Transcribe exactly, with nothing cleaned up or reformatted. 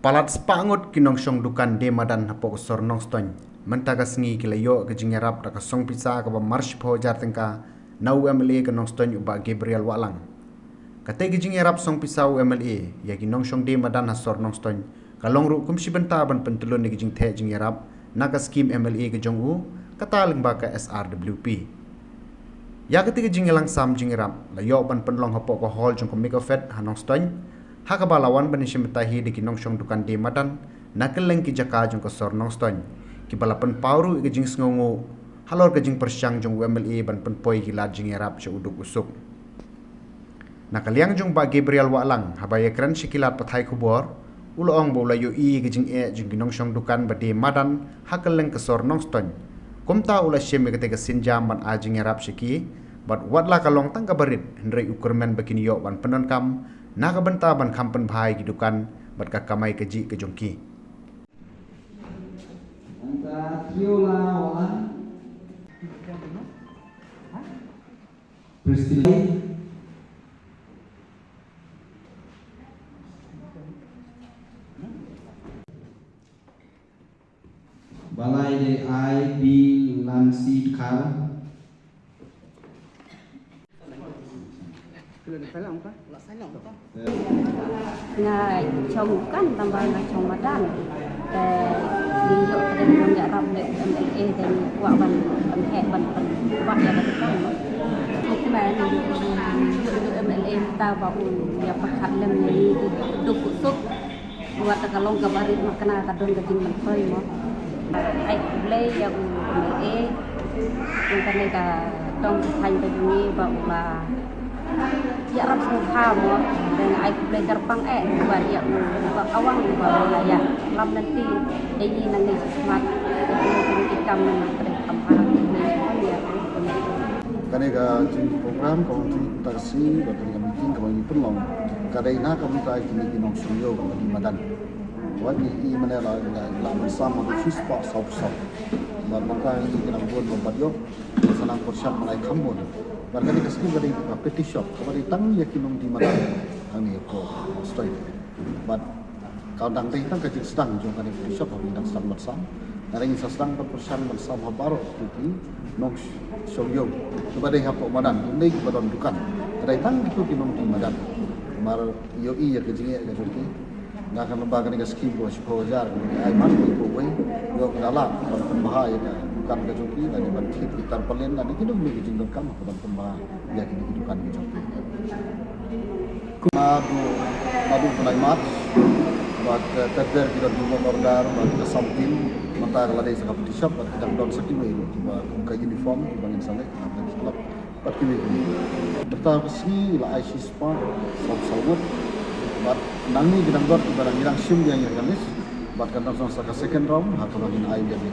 Palat spah ngut ki nongshong dukan die madan hapoh ka sor Nongstoiñ mynta ka sngi ki la ïoh ka jingïarap da ka song pisa kaba mar shiphew hajar tyngka na u M L A ka Nongstoiñ u Bah Gabriel Wahlang. Katei ka jingïarap song pisa u M L A ïa ki nongshong die madan ha sor Nongstoiñ ka long ruh kum shi bynta ban pyntlun ïa ka jingtheh jingïarap na ka skim M L A ka jong u, kata lyngba ka S R W P. Ïa katei ka jingïalang sam jingïarap la ïoh ban pynlong hapoh ka hall jong ka Micofed ha Nongstoiñ, ha kaba la wan ban ïashim bynta hi da ki nongshong dukan die madan na kylleng ki jaka jong ka sor Nongstoiñ, kiba la pynpaw ruh ïa ka jingsngewnguh halor ka jingpyrshang jong u M L A ban pynpoi ki lad jingïarap sha u duk u suk. Na ka liang jong Bah Gabriel Wahlang, haba ïakren sha ki lad pathai khubor, u la ong ba u la ïohi ïa ka jingeh jong ki nongshong dukan ba die madan ha kylleng ka sor Nongstoiñ. Kumta u la shim ïa katei ka sienjam ban ai jingïarap sha ki, bad wat la ka long tang kaba rit, hynrei u kyrmen ba kin ïoh ban pyndonkam na ka bynta ban kham pynbha ïa ki dukan bad ka kamai kajih ka jong ki. President. Ba la dei ai Bing Lansi Dkhar. Nga shong dukan tang ba nga shong madan. Te ngi ïoh ka dei ban ïarap leh M L A te ngi kwah ban pynheh ban pynbha ïa ka dukan. Te kane ngi ïoh M L A mynta ba un ïa pyrkhat lem ïa ngi ki duk suk. Wat ka long kaba rit ma kane ka don ka jingmyntoi mo. Ai khublei ïa u M L A. Ïa kane ka dong ka thaiñ ka jong ngi ba u la ïarap sngewbha mo. Te ai khublei kyrpang eh ba ïa u ba awang ba u la ïa lam nanti. Ïa ngi nangne sha khmat. Ïa ngi ki kam nangne ka dei kam ha khublei ïa u. Kane ka jingprogram ka wan ta ka sngi bad kane ka meeting kaba ngi pynlong ka dei na ka bynta kine ki nongshong ïew kaba die madan. Wat ngi i mane la la la ban sam ha ka shispah saw phew saw. Bad nangta ngi ki nang bun ban bat ïoh sa nang pyrshang ban ai kham bun. Bad kane ka sngi ka dei ka petition kaba dei tang ïa ki nongdie madan hangne hapoh Nongstoiñ. Bad ka dang dei tang ka jingsdang jong kane ka petition ba ngi dang sdang ban sam. Nga dang sa sdang ban pyrshang ban sam ha baroh ki nongshong ïew kiba dei hapoh madan, ki dei kiba don dukan. Ka dei tang kito ki nongdie madan. Namar ïohi ïa ka jingeh ka jong ki. Nga kynmaw ba kane ka skim ba shiphew hajar ka dei ai man ko ko wei. Ïoh ka la ban pynbha ïa ka dukan ka jong ki, lane ban thied ki tarpaulin, lane ki dei ki jingdonkam ban pynbha ïa ki dukan ka jong ki. Naduh, naduh bnai March bad, eh, ter ter ki don ki work order bad ka samtin, mynta ka la dei sa ka petition bad ki dang don sa kiwei ruh kiba kum ka uniform kiba ngin sa leh ha ka club bad kiwei kiwei. Mynta ka sngi la ai shispah saw saw ngut bad nangne ki dang don kiba dang ngi dang shim ïa ngi ka list bad kan dang sa ka second round ha kaba ngin ai ïa ngi.